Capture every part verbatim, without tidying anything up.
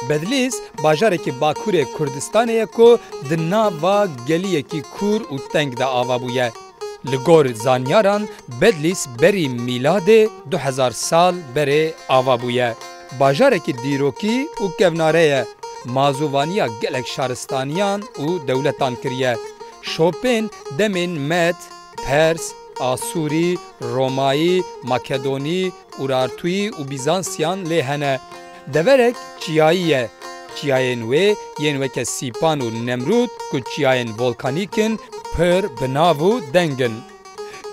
Bedlîs bajarekî Bakurê Kurdistanê ye ku di nava geliyekî kûr û teng de ava bûye. Li gor zanyaran, Bedlîs berî mîladê du hezar sal berê ava bûye. Bajarekî dîrokî û kevnare ye. Mazûvaniya gelek şaristaniyan û dewletan kiriye. Şopên demên Med, Pers, Asûrî, Romayî, Makedonî, Urartuyî û Bîzansiyan lê hene. Deverek çiyayî ye. Çiyayên wê yên weke Sîpan û Nemrûd ku çiyayên volkanîk in, pir bi nav û deng in.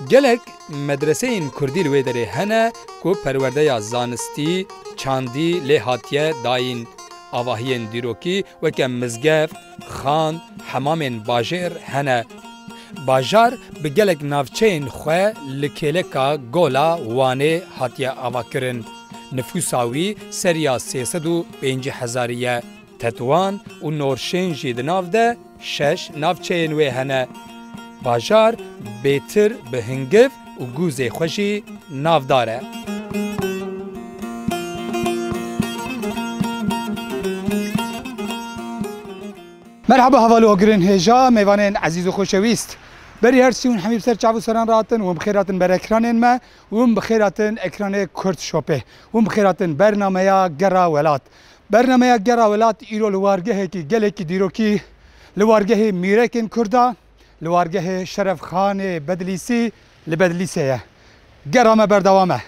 Gelek medreseyên kurdî li wê derê hene ku perwerdeya zanistî, çandî lê hatiye dayîn. Avahiyên dîrokî weke mizgeft, xan, hemamên bajêr hene. Bajar bi gelek navçeyên xwe li kêleka Gola Wanê hatiye avakirin. Nifûsa wî seriya sê sed û pêncî hezarî ye. Tetwan û Norşên jî di nav de şeş navçeyên wê hene. Bajar bêtir bi hingiv û gûzê xwe jî navdar e. Merhaba heval û hogirên hêja, mêvanên ezîz û xoşewîst. Berî her tiştî hûn hemî bi ser çav û seran rahatin, hûn bi xêr hatin ber ekranên me, hûn bi xêr hatin ekranê Kurd Shopê, hûn bi xêr hatin bernameya Gera Welat. Bernameya Gera Welat îro li wargehekî gelekî dîrokî, li wargehê mîrekên Kurda, li wargehê Şerefxanê Bedlîsî li Bedlîsê ye. Gera me berdewam e.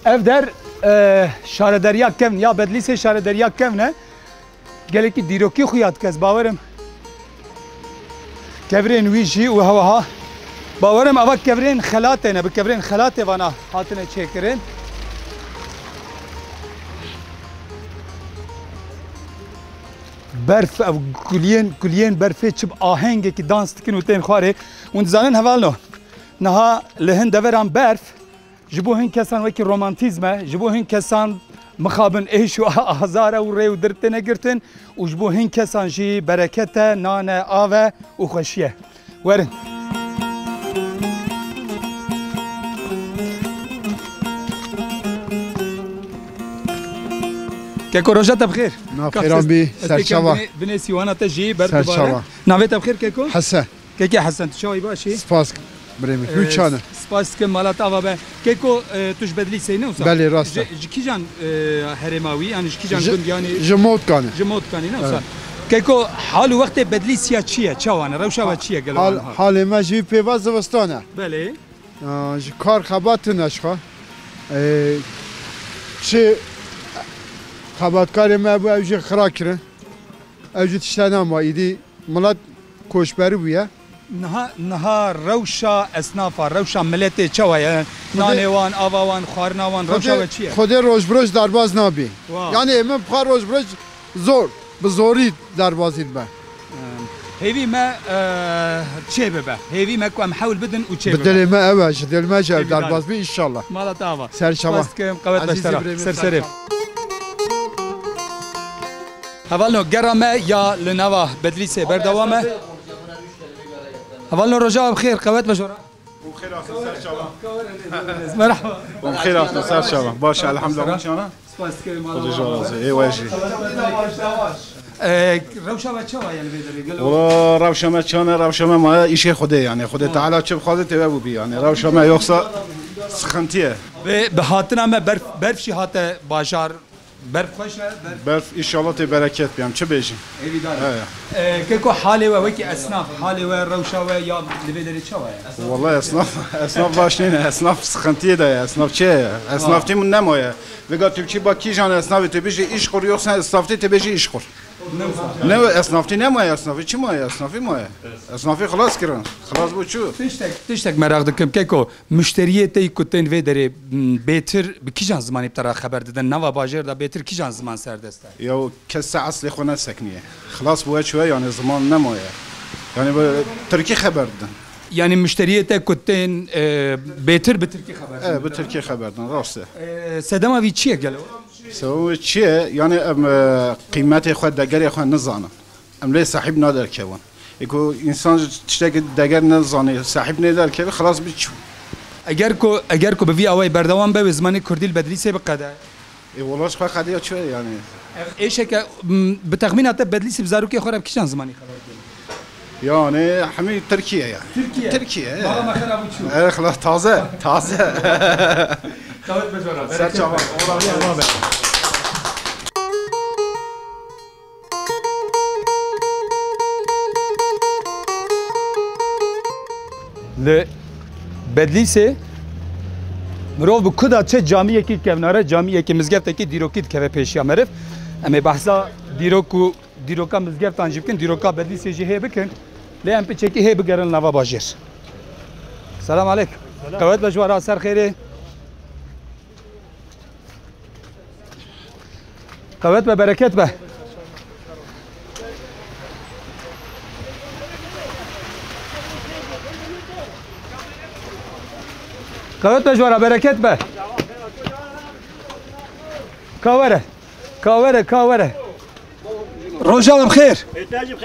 Ev der, e, şarederiya kevn ya Bedlîsê şarederiya kevn e. Gelekî dîrokî xuya dike, ez bawer im. Kevirên wî jî û hewaha. Bawer im ava kevirên xelatê ne, bi kevirên xelatê vana hatine çêkirin. Berf, ev guliyên, guliyên berfê çi bi ahengekî dans dikin û tên xwarê. Hûn dizanin hevalno, niha li hin deveran berf, ji bo hin kesan wekî romantîzm e, ji bo hin kesan mixabin êş û azar e û rê û dir têne girtin û ji bo hin kesan jî bereket e, nan e, av e û xweşî ye. Werin. Keko, roja te bi xêr. Nav Kak, xêran bî, ez, ez têkevim serçava. Binê, binê sîwana te jî ber tu bare. Serçava. Navê te bi xêr Keko? Hesen. Kekê Hesen, tu çawa yî, baş î? Spas, birê min. Ee, hûn çawa ne? Spas dikim, mala te ava be. Keko, e, tu ji Bedlîsê ne wisa? Belê, rast e. Ji, ji kîjan, e, herêma wî? Yani ji kîjan gund yani? Ji Motkanê. Ji Motkanê ne wisa? Evet. Keko, hal û wextê Bedlîsiya çi ye? Çawa ne? Rewşa we çi ye gelo hal, anha? Halê me jî pêva zivistan e. Belê. Aa, ji kar xebat tune ji xwe. Ee, çi xebatkarê me bû, ew jî xira kirin. Ew jî tişte nema, îdî milet koçberî bûye. Niha, niha rewşa esnafa, rewşa miletê çawa ye? Xwedê nanê wan, ava wan, xwarina wan, rewşa we çi ye? Xwedê roj bi roj derbaz nabî. Wa. Yani ê min bixwe roj bi roj zor, bi zorî derbazî dibe. Hêvî me, e, çê bibe. Hêvî me ku em hewl bidin û çê bibe. Bi dilê me ew e, ji dilê me jî ew derbaz bî, înşallah. Mala te ava. Serçava. Spas dikim, qewet beştera. Ser serê. Hevalno, gera me ya li nava Bedlîsê berdewam e. Hevalno, roja we bi xêr, qewet be jora. Hûn xêr hatin, serçava. Merhaba. Hûn xêr hatin, serçava. Baş, elhamdulillah, hûn çawa ne? Spas dikim, Xwedê ji we razî. Ê we jî. Ee, rewşa me çawa ye li vê derê? Gelo? Wala rewşa me çawa ne, rewşa me maye îşê Xwedê yani. Xwedê Teala çi bixwaze tê we bû bî yani. Rewşa me yoksa sıkıntı ye. Ve bi hatina me berf, berf jî hate bajar. Berf xweş e, berf. Berf, înşallah tê bereket bî, em çi bêjin? Êvî dayê. He. Ee, Keko, halê we wekî esnaf, halê we, rewşa we ya li vê derê çawa ye? Wala esnaf, esnaf baş nîne, esnaf sıkıntıya da ye, esnaf çi ye? Esnaf tê min nemaye. Vega tu çi ba kîjan esnafê tê bêjî îşkur, yoksa esnaf tê tê bêjî îşkur. Ne, esnafçî nemaye, esnafî çi maye, esnafî maye. Esnafî xilas kirin, xilas bû çû. Tiştek, tiştek meraq dikim, keko, muşteriyê te ku tên vê derê, m, bêtir bi kîjan zimanî bi te re xeber didin? Nava bajêr de bêtir kîjan ziman serdest e? Ya kes se eslê xwe nesekiniye. Xilas bûye çûye, yani ziman nemaye. Yani bi tirkî xeber didin. Yani muşteriyê te ku tên, e, bêtir bi tirkî xeber didin? E, bi tirkî xeber didin, rast e. E, sedema vî çi ye gelo? Sebebê çi ye? Yani em, e, qîmetê xwe, degerê xwe nizanin. Em lê sahîb naderkevin. Ê ku însan ji tiştekî deger nizanî, sahîb nêderkeve, xilas bî çû. Eger ku, eger ku bi vî awayî berdewam be, wê zimanê kurdî li Bedlîsê biqede? Ê wela ji xwe qediya çi ye yani? Ev êşeke, m, bi texmîna te Bedlîsî bi zarokê xwe re bi kîjan zimanî xeber didin? Yani hemî Tirkiye yani. Tirkiye. Tirkiye. Mala me xera bû çû. Evet, xilas taze, taze. Qewet be jora. Ser çavan. Bereket be. Ola be. Li Bedlîsê mirov bi kuda çe camiyekî kevnare, camiyekî mizgeftekî dîrokî dikeve pêşiya meriv. Em ê behsa dîrok û dîroka mizgeftan jî bikin, dîroka Bedlîsê jî hê bikin. Lê em piçekî hê bigerin nava bajêr. Selam aleyk. Selam. Qewet be ji we re, ser xêrê. Qewet be, bereket be. Qewet be ji we re, bereket be. Ka were. Ka were, ka were. Roja we bi xêr.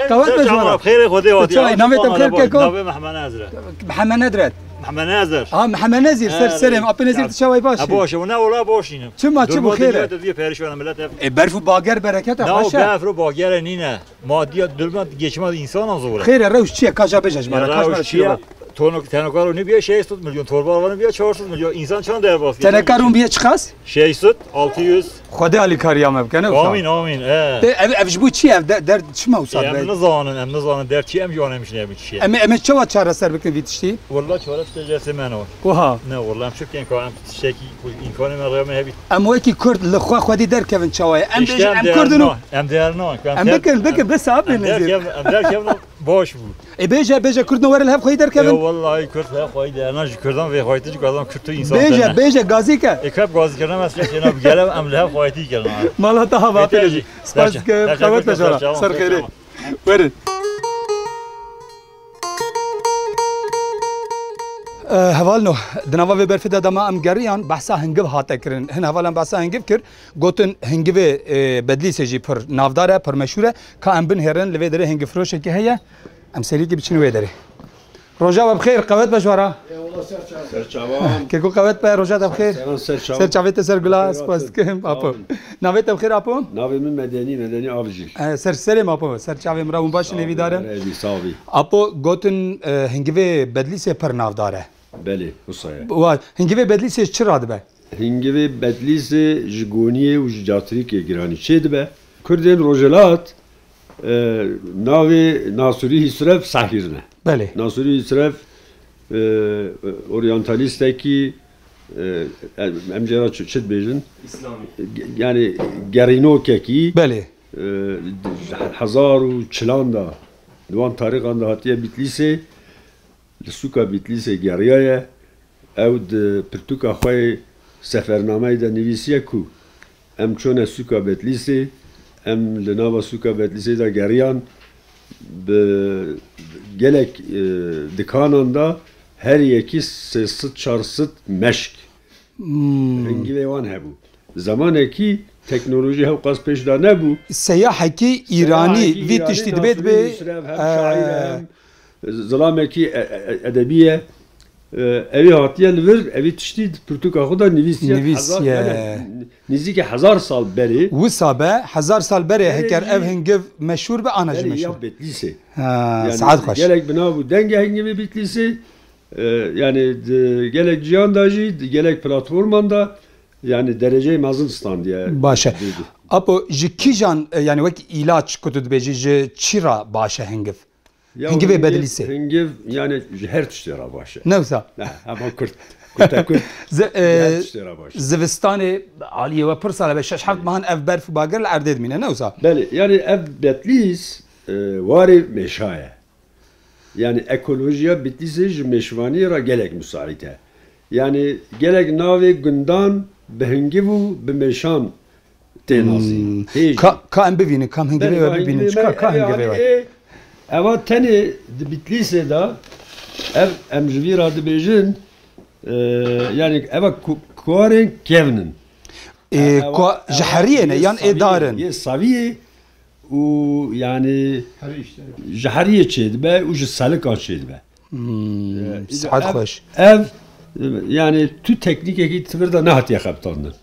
Qewet be ji we re. Xêrê Xwedê hatî. Çawa, navê te bi xêr, keko? Navê Mehmed Nezir e. Mehmed Nedret. Mehmed Nezir. Ha, Mehmed Nezir, ser serê min. Apê Nezir, tu çawa, baş î? Ha, baş e, ne ola baş înim. Çima, çi bû, xêr e? Duruma dinya te diye perişan e, millet hep. E, berf û bager bereketa xweş e. Na, berf û bager e nîne. Madiya duruma geçma însanan zor e. Xêr e, rewş çi ye? Ka ja bêje ji me re, ka ji me re çi ye? Tonok, teneka rûnê bûye şeş sed milyon, torba rûnê bûye çar sed milyon. Însan çand derbas bûye? Teneka rûn bûye çiqas? Şeş sed, altı yüz. Xwedê alîkariya me bike, ne wisa? Amîn, amîn, e. Te ev, ev ji bo çi ye? Ev de-, derd çima wisa dibe? Em nizanin, em nizanin derd çi, em jî anaymışın ev çi ye. Em, em ê çawa çareser bikin vî tiştî? Walla çare tiştê cesê me ne. Wiha. Ne, walla em şikên ka em tiştekî ku îmkanê me rê me hebî. Em wekî Kurd li xwe xwedî derkevin çawa ye? Em bêjin em Kurd in û. Em değer ne. Em bikin, bikin, bes abi. Em derkevin, em derkevin. Baş bû. E, bêje, bêje, Kurd ne were li hev xweyî derkevin? E, wellahî Kurd li hev xweyî derna, ji Kurdan vêxweyî, ji Kurdan Kurd tu însan. Bêje, bêje, gazî ke. E, kep gazî kirina, me sê kirina, bi gele em li hev xweyî kirina. Mala te hava pê jî. Spas dikim, qewet be ji we re. Ser xêrê. Werin. E, hevalno, di nava vê berfê de dema em geriyan, behsa hingiv hate kirin. Hin hevalan behsa hingiv kir, gotin hingivê, e, Bedlîsê jî pir navdar e, pir meşhûr e. Ka em binihêrin, li vê derê hingivfiroşekî heye. Em serîkî biçin wê derê. Roja we bi xêr, qewet be ji we re. Eyvallah, ser çavan. Ser çavan. Keko, qewet be, roja te bi xêr. Selam, ser çavan. Ser çavê te ser gula, spas dikim, apo. Navê te bi xêr, apo? Navê min Medenî, Medenî Avcı. E, ser serê me, apo, ser çavê min re, hûn baş in, hêvîdar in. Sağ ol, sağ ol. Apo, gotin, e, hingivê Bedlîsê pir navdar e. Belê, wisa ye. Wa, hingivê Bedlîsê çi radibe? Hingivê Bedlîsê ji goniyê û ji catrîkê giranî çêdibe. Kurdên Rojhilat, e, navê Nasûrî Hîsrev sehîr ne. Belê. Nasûrî Hîsrev, e, oryantalîstekî, e, em, em jê re çi, çi dibêjin? Îslamî. Ge-, yani gerînokekî, belê, e, hezar û çilan de, di wan tarîxan de hatiye Bîtlîsê. Li sûka Bîtlîsê geriyaye. Ew di pirtûka xwe yê sefernameyê de nivîsiye ku em çûne sûka Betlîsê, em li nava sûka Betlîsê de geriyan, bi gelek, e, dikanan de her yekî sê sed çar sed meşk. Hmm. Hingivê wan hebû. Zemanekî teknolojî hewqas pêş de nebû. Seyahekî îranî vî tiştî dibê, dibê, Nasûrî Hîsrev hem, e, şaîr hem, zilamekî, e, e, e, edebî ye. E, evî hatiye li vir, evî tiştî di pirtûka xwe de nivîsiye. Nivîsiye. Hezar, yani, nîzîkî hezar sal berê. Wisa be, hezar sal berê, berê heker ev jî hingiv meşhûr be, ana jî berê meşhûr. Ya Betlîsê. Ha, yani, saet xweş. Gelek bi nav û dengê hingivê Betlîsê, e, yani di gelek ciyan de jî, di gelek platforman de, yani dereceyê mezin standiye. Baş e. Apo, ji kîjan, e, yani wek îlaç ku tu dibêjî, ji çi re baş e hingiv? Ya Hingivê hingiv, Bedlîsê. Hingiv yani ji her tiştê re baş e. Ne wisa? Ne, hema kurt. Kurte kurt. Zi-, Ji her e, tiştê re baş e. Zivistanê aliyê we pir sal e, şeş heft mehan ev berf û bager li erdê dimîne, ne wisa? Belê, yani ev Bedlîs, e, warê mêşa ye. Yani ekolojiya Bedlîsê ji mêşvaniyê re gelek misaît e. Yani gelek navê gundan bi hingiv û bi mêşan tê nasîn. Hmm. Hêj. Ka, ka em bivînin, kam hingivê Belê, we va bibînin. Hingivê Çika me, ka ev hingivê yani we? Ê, eva tenê di Bitlîsê de, ev em ji vî ra dibêjin, e, yani eva ku-, kuarên kevn in. Ê, E, eva, kua-, ji eva heriyê ne, yê yan saviyê, ê dar in? Yê saviyê û yani Herî işte. Ji heriyê çêdibe û ji selika çêdibe. Hmm, E, saet ev, xweş. Ev, yani tu teknîkekî tivir de nehatiye xebitandin.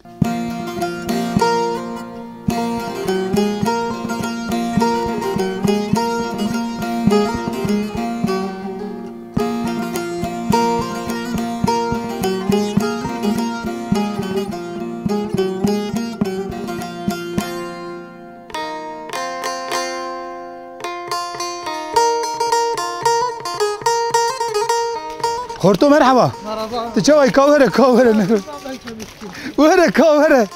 Xorto, merhaba. Merhaba. Tu çawa yî? Ka were, ka were. Were, ka were.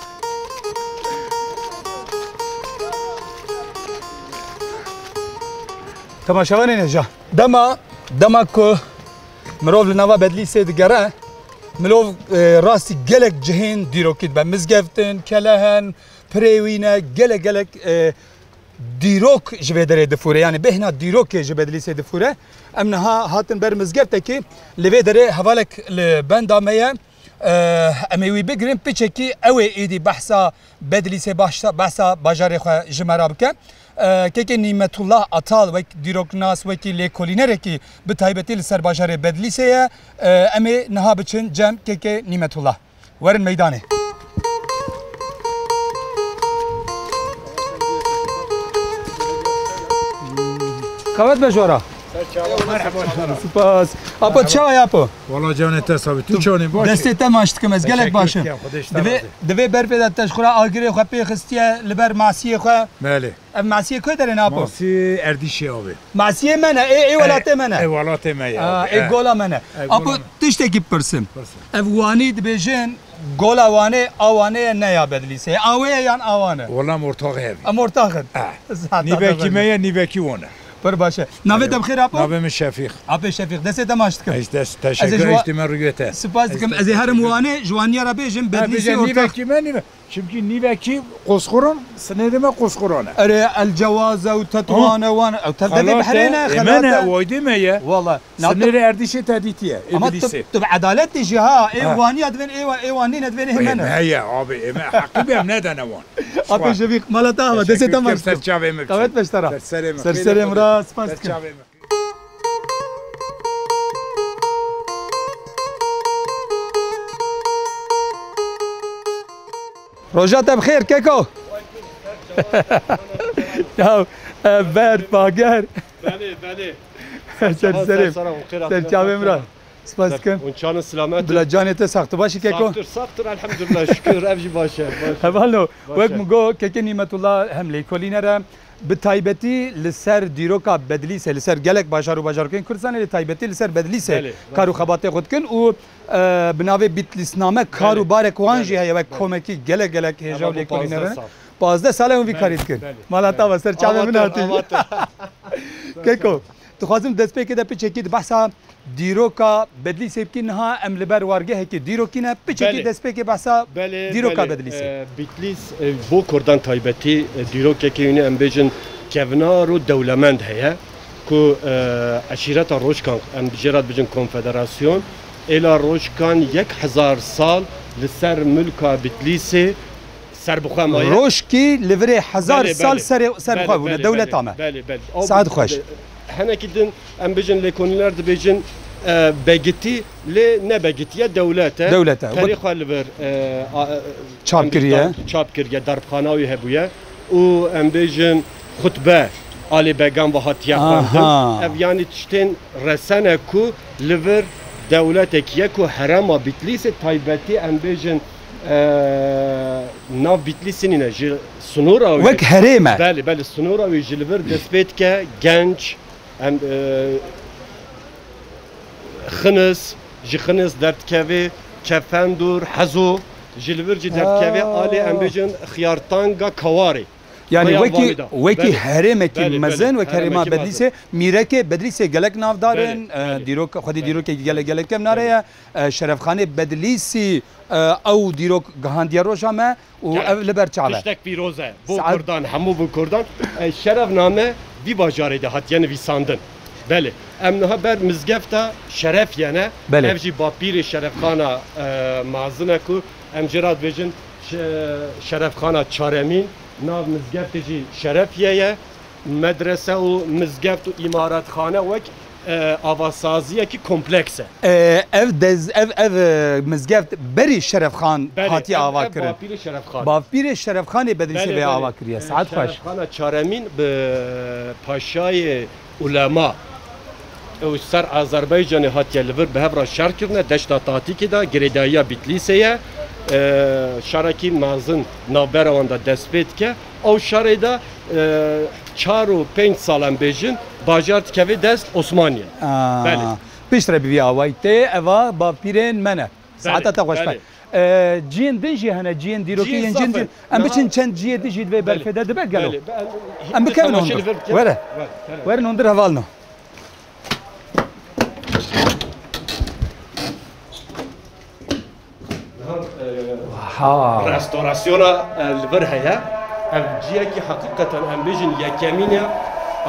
Temaşevanên hêja. Dema, dema ku mirov li nava Bedlîsê digere, mirov, e, rastî gelek cihên dîrokî dibe. Mizgeftin, kelehen, pirê wî ne, gelek, gelek, e, dîrok ji vê derê difûre, yani bêhna dîrokê ji Bedlîsê difûre. Em niha hatin ber mizgeftekê, li vê derê hevalek li benda me ye. Eh, em ê wî bigirin, piçekî ew ê êdî behsa Bedlîsê, bahsa, behsa bajarê xwe ji me re bike. Eh, kekê Nîmetullah Atal wek dîroknas, wekî lêkolînerekî bi taybetî li ser bajarê Bedlîsê ye. Eh, em ê niha biçin cem kekê Nîmetullah. Werin meydanê. Qewet be jora. Merhaba. Spas. Apo, çawa ye, apo? Wala canê te sabit. Tu çawa ne, baş? Destê te maç dikim, ez gelek baş im. Divê, divê berfê de te ji xwe re agirê xwe pê xistiye li ber masiyê xwe. Belê. Ev masiyê ku derê ne, apo? Masiyê Erdîşê avê. Masiyê me ne, ê, ê welatê me ne. Ê welatê me ye, abê. Ê gola me ne. Ê gola me. Apo, tiştekî bipirsim. Pirsin. Ev Wanî dibêjin, gola Wanê, a Wanê ye, ne ya Bedlîsê. A wê ye yan a wan e? Wela em ortaxê hev in. Em ortax in. Nîvekî me ye, nîvekî wan e. Pir baş e. Navê te bi xêr, apo? Navê min Şefîq. Apê Şefîq, destê te maç dikim. Ez dest, teşekkür, ji wa-, eştî me rûyê te. Spas dikim. Ez ê herim Wanê, ji Waniya re bêjim, Bedlîsê ortax. Nîvekî me, nîve-, Çimkî nîvekî Qosxuran, sinêrê me Qosxuran e. Erê, El Cewaz e û Tetwan e, wan e. Ew tev devê biherêne, xelat e. Ê me ne, ê me ne, waydê me ye. Wala. Sinêrê Erdîşê te dîtiye, ê Bilîsê. Ama tu, tu bi edaletê jî ha, ê Wanî ya divên ê wa-, ê Wanî ne divên ê me ne. Ê me ye, abê, ê me heqî be, em nedene wan. Apê Şefîq, mala te ava, destê te maç dikim. Ser çavê min. Qewet be ji te re. Ser serê min. Ser serê min re, spas dikim. Ser çavê min. Roja te bi xêr, keko. Ya, e, ber, bager. Belê, belê. Ser serê. Ser çavê min re. Spas dikim. Hûn çanin selamet in. Bila canê te sax, tu baş î, keko? Saxtir, saxtir, elhamdulillah, şükür, ev jî baş e, baş e. Hevalno, wek min got, kekê Nîmetullah hem lêkolîner e, bi taybetî li ser dîroka Bedlîsê, li ser gelek bajar û bajarokên Kurdistanê, li taybetî li ser Bedlîsê kar û xebatê xwe dikin û, e, bi navê Bitlîsname kar û barek wan jî heye, wek komekî gelek gelek hêja û lêkolîner in. Pazdeh sal e hûn vî karî dikin. Mala te ava, ser çavê min hatî. Keko, dixwazim destpêkê de piçekî di behsa dîroka Bedlîsê bikî, niha em li ber wargehekê dîrokî ne, piçekî destpêkê behsa dîroka Bedlîsê. Belê, belê. E, Bitlîs, e, bo Kurdan taybetî, e, dîrokekê wî ne, em bêjin kevnar û dewlemend heye ku, e, eşîreta Rojkan, em jê re dibêjin konfederasyon, êla Rojkan yek hezar sal li ser milka Bitlîsê serbixwe maye. Rojkî li virê hezar sal serê, serbixwe bûne, dewleta me. Belê, belê. Saet xweş. Henekî din em bêjin lêkolîner dibêjin, e, begitî, lê ne begitî ye, dewlet e. Dewlet e. Perê xwe li vir, e, a, e, çap kiriye. Çap kiriye, darpxana wî hebûye. Û em bêjin xutbe alê began ve hatiye xwendin. Ev yanî tiştên resene ku li vir dewletekî ye ku herêma Bitlîsê taybetî em bêjin, e, nav Bitlîsê nîne, ji sinora wî. Wek herêm e. Belê, belê, sinora wî ji li vir dest pê dike, genc, Em, e, Xinis, ji Xinis derdikeve, Kefendûr, Hezo, ji li vir jî derdikeve, Ha. alê em bêjin Xiyartanga Kawarê. Yani Rêya wekî, Vanê de. wekî Belê. herêmekî Belê, mezin, belê. wek herêma Herêmekî Bedlîsê, mezin. Mîrekê Bedlîsê gelek navdar Belê, in, e, belê. dîrok, xwedî Belê. dîrokekî gelek, gelek kevnar e. Belê. E, Şerefxanê Bedlîsî, e, ew dîrok gihandiye roja me û Gerek. ev li ber çav e. Tiştek pîroz e. Bo Saet Kurdan, hemû bo Kurdan. E, şeref name vî bajarê de hatiye nivîsandin. Belê. Em niha ber mizgefta Şerefiyê ne. Belê. Ev jî bapîrê Şerefxana, e, mezin e ku em jê re dibêjin Şe-, Şerefxana Çaremîn. Nav mizgeftê jî Şerefiyê ye. Medrese û mizgeft û îmaretxane wek, e, avasaziyekî kompleks e. E, ev dez-, ev, ev, e, mizgeft berî Şerefxan Belê, hatiye ev, ava ev kirin. Bapîrê Şerefxan. Bapîrê Şerefxanê Bedlîsê Belê, vê belê. ava kiriye. E, Saet xweş. Şerefxana Çaremîn bi paşayê ulema û ser Azerbaycanê hatiye li vir bi hev re şer kirine. Deşta Tatîkê de, girêdayiya Bitlîsê ye. E, şarekî mezin navbera wan de dest pê dike. Ew şerê de, e, çar û pênc sal em bêjin, bajar dikeve dest Osmaniye. Aa, Belê. Piştre bi vî awayî tê, eva bapîrên me ne. Saeta te xweş be. Belê. E, ciyên din jî hene, ciyên dîrokî Ciyên yên zaf jin in. Em Niha biçin çend ciyê din jî divê Belê. berfê de dibe gelo. Belê. Be-, Em bikevin temaşe hundir. li vir bikin. Were. Were, were. Werin hundir hevalno. Niha, e, Ha. restorasyona, e, li vir heye. Ev ciyekî heqîqeten em bêjin yekemîn e,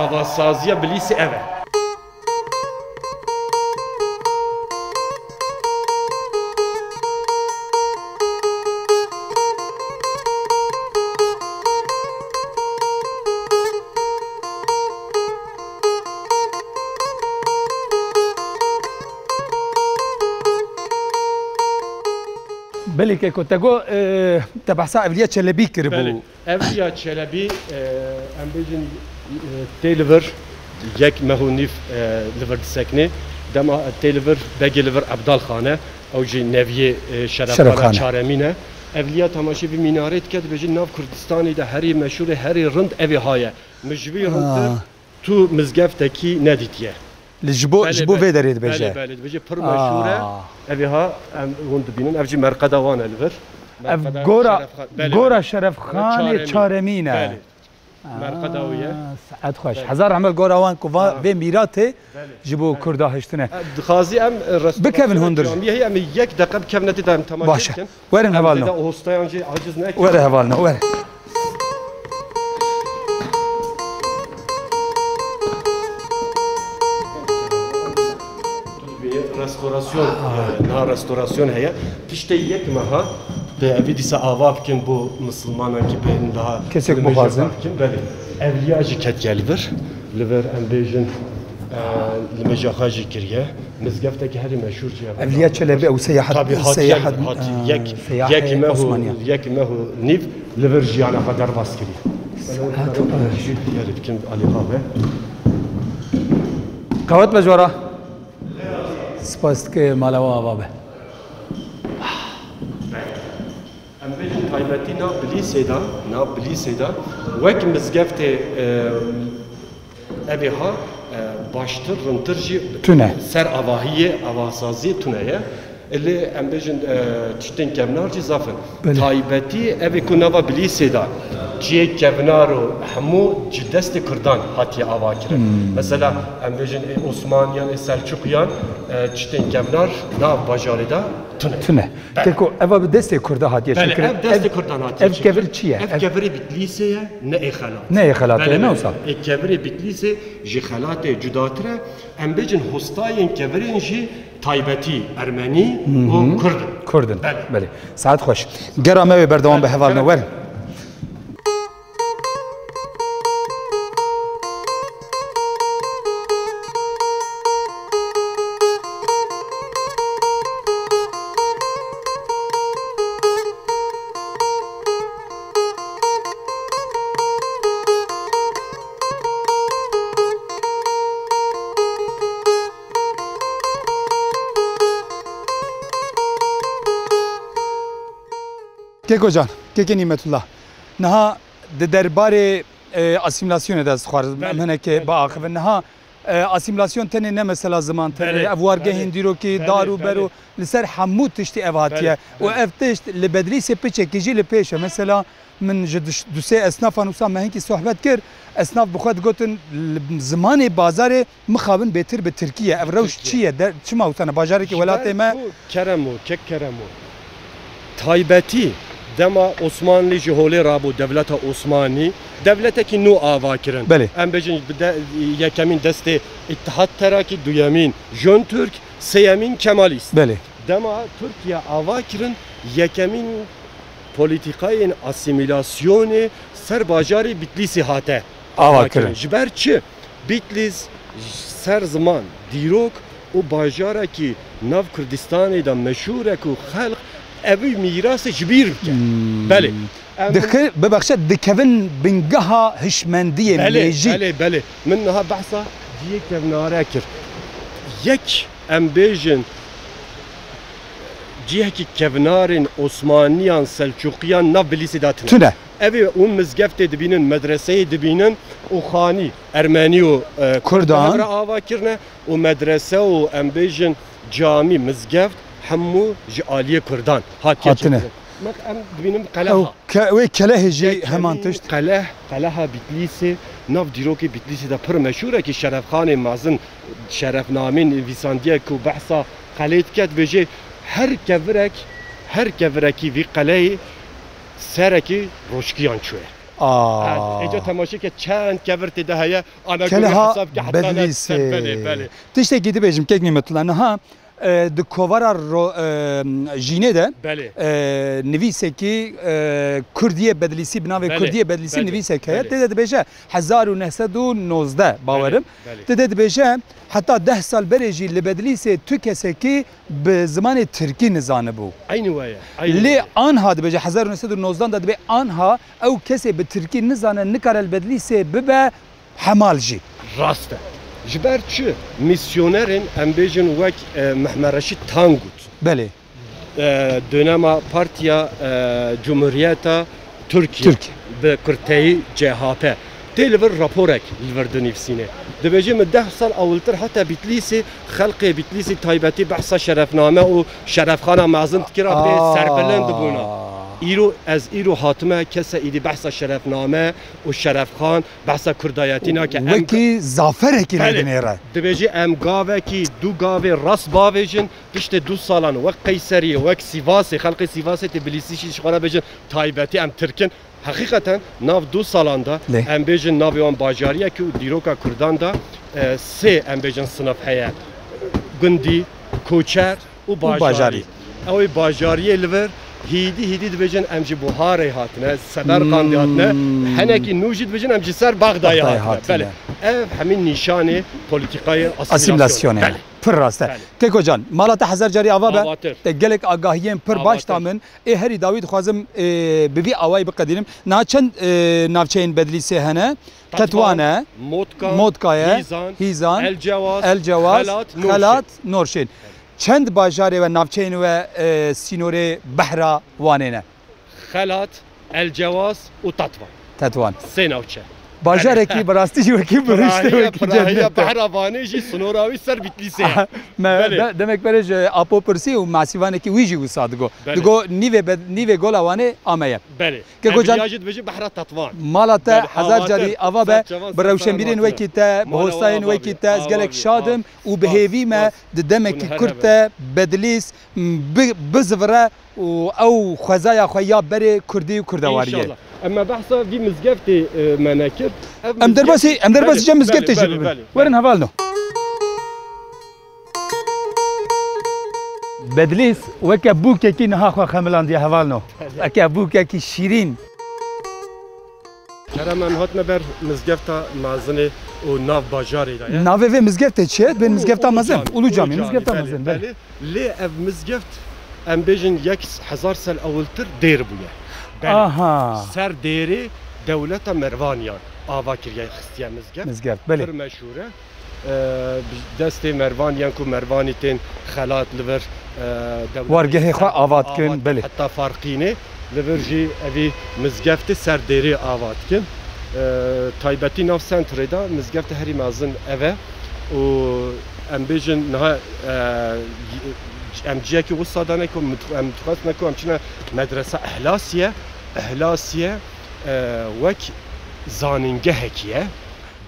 avasaziya Bilîsê ev e. Belê keko, te got, e, te behsa Evliya Çelebî kiribû. Belê. Evliya Çelebî, e, em bêjin, e, tê li vir yek meh û nîv, e, li vir disekine. Dema tê li vir begê li vir Ebdal Xan e, ew jî neviyê, e, Şerefxana Şerefxane. Çaremîn e. Evliya temaşê vî mînarê dike, dibêjin nav Kurdistanê de herî meşhûrê, herî rind evê ha ye. Min ji vî rindir Aa. Tu mizgeftekî nedîtiye. Li ji bo, Belê, ji bo belê. vê derê dibêje. Belê, belê, dibêje pir meşhûr e. Aa. Evê ha, em hûn dibînin, ev jî merqeda wan e li vir. Ev Merqeda gora, Şerefxa-, belê, gora belê. Şerefxanê Çaremîn. Çaremîn e. Belê. Merqeda wî ye. Aa, saet xweş. Belê. Hezar rehmet gora wan ku va Aa. vê mîratê Belê. ji bo Belê. Kurda hiştine. E, dixwazî em, e, restorasyon Bikevin hundir. camiyê heye, em ê yek deqe bikevine tê de em temaşe Baş e. bikin. Werin Em hevalno. zêde hostayan jî aciz nekin. Were hevalno, were. Restorasyon, e, niha restorasyon heye. Piştê yek meha, e, evî dîsa ava bikin bo misilmanan ki bên daha Kesek limêja bixwazin. bikin. Belê. Evliya jî ketiye li vir. Li vir em bêjin, e, limêja xwe jî kiriye. Mizgeftekî herî meşhûr jî ye. Evliya Çelebi ew seyahat, Tabii hatiye, seyahat, hatiye, e, yek, seyahê yek meh û, Osmaniye. yek meh û nîv li vir jiyana xwe derbas kiriye. Saet, e, Gelip kim Ali abi. Qewet be jora. Spas dike mala we ava be. Em bêjin taybetî nav Bilîsê de, nav Bilîsê de wek mizgeftê, e, evê ha, e, baştir, rintir jî Tune. ser avahiyê, avasaziyê tune ye. Lê em bêjin, e, tiştên kevnar jî zaf in. Belê. Taybetî evê ku nava Bilîsê de cihê kevnar û hemû ji destê Kurdan hatiye ava kirin. Hmm. Mesela em bêjin ê Osmaniyan, ê Selçuqiyan, e, tiştên kevnar nav bajarê de tune. Tune. Belê. Keko, eva bi destê Kurda hatiye Belê, çêkirin. ev destê Ev, Kurdan hatiye ev çêkirin. kevir çi ye? Ev Ev kevirê Bitlîsê ye, ne ê xelat. Ne ê xelatê, Belê, ne belê. wisa? Ê kevirê Bitlîsê ji xelatê cudatir e. Em bêjin hostayên kevirên jî taybetî Ermenî Hı hı. û Kurd in. Kurd in. Belê. Belê. Saet xweş. Gera me wê berdewam be Belê. hevalno Belê. werin. Keko can, Kekê Nîmetullah. Niha di derbarê, e, asîmîlasyonê de ez dixwazim Belê, em hinekê belê. biaxivin. Niha E, asîmîlasyon tenê ne mesela ziman tenê, Belê, ev wargehên belê. dîrokî, Belê, dar û belê. bero, li ser hemû tiştî ev hatiye. Belê, Û belê. ev tişt li Bedlîsê piçekî jî li pêş e. Mesela min ji du, du sê esnafan wisa me hinkî sohbet kir. Esnaf bi xwe digotin, li zimanê bazarê mixabin bêtir bi tirkî ye. Ev rewş Tirkî ye. çi ye? De, çima wisa ne? Bajarekî Ji welatê ber me ku Keremo, kek Keremo. Taybetî dema Osmanlî ji holê rabû, dewleta Osmanî, dewletekî nû ava kirin. Belê. Em bêjin bi de, yekemîn destê Îttihat Terakî, duyemîn Jön Türk, sêyemîn Kemalîst. Belê. Dema Tirkiye ava kirin, yekemîn polîtîkayên asîmîlasyonê ser bajarê Bitlîsê hate Ava ava kirin. kirin. Ji ber çi? Bitlîs ser ziman, dîrok û bajarekî nav Kurdistanê de meşhûr e ku xelk evî mîrasê ji bîr bike. Hmm. Belê. Em Dixi-, bibexşe, dikevin bingeha hişmendiyê Belê, mêjî. belê, belê. Min niha behsa cihê kevnare kir. Yek, em bêjin, cihekî kevnarên Osmaniyan, Selçûqiyan nav Bitlîsê de tune. Tune. Ev ê hûn mizgeftê dibînin, medreseyê dibînin û xanî Ermenî û, e, Kurd Kurdan. bi hev re ava kirine û medrese û em bêjin camî, mizgeft hemû ji aliyê Kurdan hatiye Hatine. çêkirin. Mek em dibînin qeleha. Ew ke-, wê kelehê jî Yek heman hemî tişt. qeleh, qeleha Bitlîsê, nav dîrokê Bitlîsê de pir meşhûr e ki şerefxanê mezin, şerefnameyên nivîsandiye ku behsa qelê dike, dibêje her kevirek, her kevirekî vî qeleyê serekî roşkiyan çûye. Aa. Êca temaşe ke çend kevir tê de heye, ana Keleha gurî hesab ke heta ne Bedlîsê. ser belê, belê. Tiştekî dibêjim kek Nîmetullah. Niha, e, di kovara ro-, e, jînê de, Belê. e, nivîsekî, e, Kurdiyê Bedlîsî, bi navê Belê, Kurdiyê Bedlîsî belê, nivîsek heye. belê. Tê de dibêje hezar û neh sed û nozdeh bawerim. Belê, belê. Tê de dibêje heta deh sal berê jî li Bedlîsê tu kesekî bi zimanê tirkî nizanibû. Eynî we ye, eynî we Lê ye. anha dibêje, hezar û neh sed û nozdeh de dibê anha ew kesê bi tirkî nizane nikare li Bedlîsê bibe hemal jî. Rast e. Ji ber çi? Misyonerên, em bêjin wek, e, Mehmet Reşîd Tangut. Belê. E, dönema Partiya, e, Cumhuriyeta Tirkiye Tirkiye. bi kurteyî C H P. Tê li vir raporek li vir dinivîsîne. Dibêje min deh sal ewiltir hate Bitlîsê, xelkê Bitlîsê taybetî behsa şerefname û şerefxana mezin dikira pê Aa. serbilind dibûna. Îro ez îro hatime kese îdî behsa şerefname û şerefxan, behsa kurdayetî nake. Em Wekî zaferekî lê Belê. dinêre. Dibêje em gavekî, du gavê rast bavêjin, piştê du salan wek Qeyseriyê, wek Sîvasê, xelkê Sîvasê tê Bilîsî jî ji xwe re bêjin taybetî em Tirk in. Heqîqeten nav du salan de Lê. em bêjin navê wan bajariyekî û dîroka Kurdan de, e, sê em bêjin sinif heye. Gundî, koçer û Û bajarî. bajarî. Ew ê bajariyê li vir hîdî hîdî dibêjin em ji Buharê hatine, Semerqandê hatine. Hmm. Henekî nû jî dibêjin em ji ser Bexdayê Bexdayê hatine. hatine. Belê. Ev hemî nîşanê polîtîkayê Asîmîlasyonê. asîmîlasyonê. Belê. Pir rast e. Belê. Keko can, mala te hezar carî ava be. Avatir. Te gelek agahiyên pir baş Avatir. da min. Ê herî dawî dixwazim, e, bi vî awayî biqedînim. Niha çend, e, navçeyên Bedlîsê hene? Tetwan, Tetwan e, Motka, Motka ye, Hîzan, Hîzan, El Cewaz, El Cewaz, Xelat, Norşên. Xelat, Norşên. Çend bajarê we, navçeyên we, e, sînorê behra Wanê ne? Xelat, El Cewaz û Tetwan. Tetwan. Sê navçe. Bajarekî Belê. bi rastî jî wekî bihişte, Pirahiya, wekî pirahiya cennet e. behra Wanê jî sinora wî ser Bitlîsê ye. Me Belê. de-, demek berê ji Apo pirsî û masîvanekî wî jî wisa digo. Belê. Digo nîvê be-, nîvê gola Wanê ameye. Belê. Keko Em can, ya jî dibêjin behra Tetwan. mala te Belê, hezar avatir, carî ava be, ser çavan, bi ser rewşenbîrên sera wekî te, bi mala hostayên ava wekî be, te, ez ava gelek be, şad im av, û bi spas, hêvî me spas. di demekî Hûn her kurt hebe. te Bedlîs, m, bi-, bizivire û ew xwezaya xwe ya berê kurdî û kurdewariyê. Înşallah. Em me behsa vî mizgeftê, e, me nekir. Ev Em derbasî, mizgeft em derbasî Belê, cem mizgeftê belê, jî belê, bibin. belê, Werin belê. hevalno. Bedlîs weke bûkekî niha xwe xemilandiye hevalno. Belê. Weke bûkekî şîrîn. Kerem, em hatime ber mizgefta mezinê û nav bajarê de ye. Navê vê mizgeftê çi ye? Bên Ulu, mizgefta Ulu mezin. Camî, Ulu Camî, Ulu Camî, mizgefta belê, mezin, belê. belê. Lê ev mizgeft, em bêjin, yek hezar sal ewiltir dêr bûye. Belê. Aha. Ser dêrê dewleta Mervaniyan ava kiriye, xistiye mizgeft. Mizgeft, belê. Pir meşhûr e. E, bi destê Mervaniyan ku Mervanî tên xelat li vir, e, dewletê Wargehê xwe ser ava dikin, ava belê. heta Farqînê. Li vir jî evî mizgeftê ser dêrê ava dikin. E, taybetî nav sentrê de mizgeftê herî mezin ev e. û em bêjin niha, e, em ciyekî wisa dane ku em dixwestine ku em çine medresa Ehlasiye, Ehlasiye, e, wek zanîngehekî ye.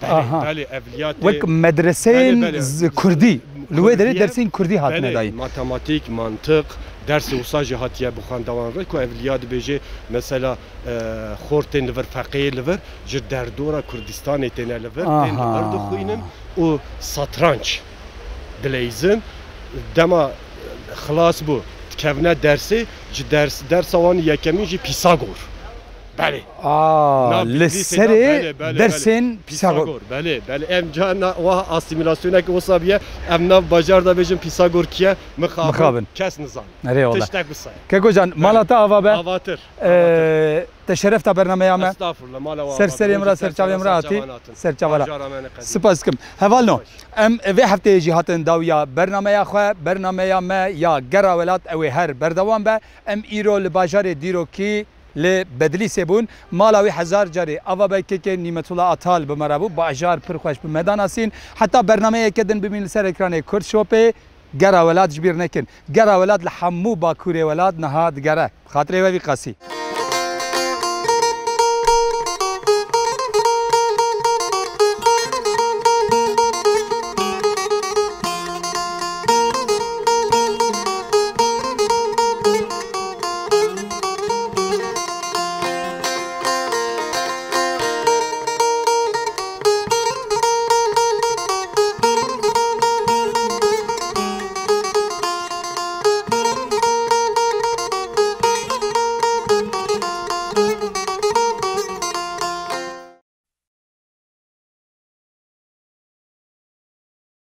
Belê, Aha. belê, evliya tê. Wek medreseyên Belê, belê. z-, kurdî. Li wê derê Kurdiye, dersên kurdî hatine belê, dayîn. Matematîk, mantiq, dersê wisa jî hatiye bi xwendewan re ku evliya dibêje, mesela, e, xort tên li vir, feqê li vir, ji derdora Kurdistanê têne li vir, tên li vir Aha. dixwînin û satranç dileyzin. Dema, e, xilas bû, dikevine dersê, ji ders, dersa wan yekemîn jî Pîsagor. Belê. Aa, Nav li Bîtlîsê serê de, belê, belê, belê. dersên Pîsagor. Pîsagor, belê, belê. Em ca na, wa asîmîlasyoneke wisa biye, em nav bajar da bêjin Pîsagor kiye, mixabin, Mixabin. kes nizan. Erê wala. Tiştek wisa ye. Keko can, Belê. mala te ava be. Avatir. Ee, te şeref ta bernameya me. Estağfurullah, mala wa Ser avatir. serê min re, Hûn jî ser çavê min re ser hatî. çavan hatin. Ser çava re. Bajar amene qedî. Spas dikim. Hevalno, Baş. em vê hefteyê jî hatin dawiya bernameya xwe, bernameya me ya Gera Welat ew ê her berdewam be. Em îro li bajarê dîrokî li Bedlîsê bûn. Mala wî hezar carê ava be kekê Nîmetullah Atal bi me re bû. Bajar pir xweş bi me da nasîn. Heta bernameyeke din bimîn li ser ekranê Kurd Shopê. Gera Welat ji bîr nekin. Gera Welat li hemû bakurê welat niha digere. Bi xatirê we vî qasî.